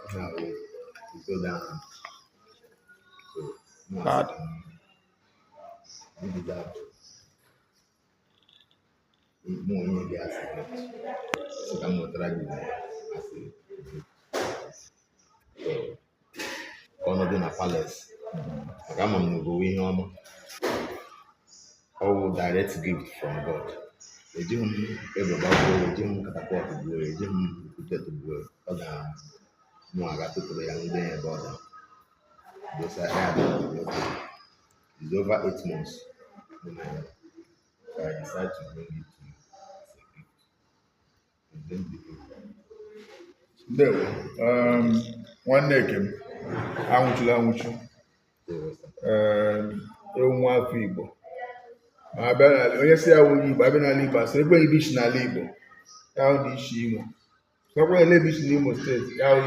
Ihe a wụ ugo down. So mụ asị ka m deserve mụ onye gị asị gift, sị ka m nwetara gị ugo asị gift. So, ka ọnọdụ na palace, maka ama m na ugo wụ ihe ọma. Ọ wụ direct gift from God. Ejighị m egbe gbagbuo ya, ejighị m catapult gbuo ya, ejighị m okwute tụgbuo ya. Ọ ga mụ aga tụtụrụ ya, nwude ya ebe ọ dara, dosa ya dị nwoke. It's over 8 months mụ na ya. So I decide to bring it to you as a gift. Present the gift. Ndewo. Nwanne Ekem, anwụchula anwụchu. Ndewo, sir. Ewu nwa afọ Igbo. Ma abịa n'ala, onye si ya wụ onye Igbo, abịa n'ala Igbo, asị ekweghị ebe isi n'ala Igbo, ya hụ na isi Imo. Sọkwa ele ebe isi n'Imo Steeti, ya hụ.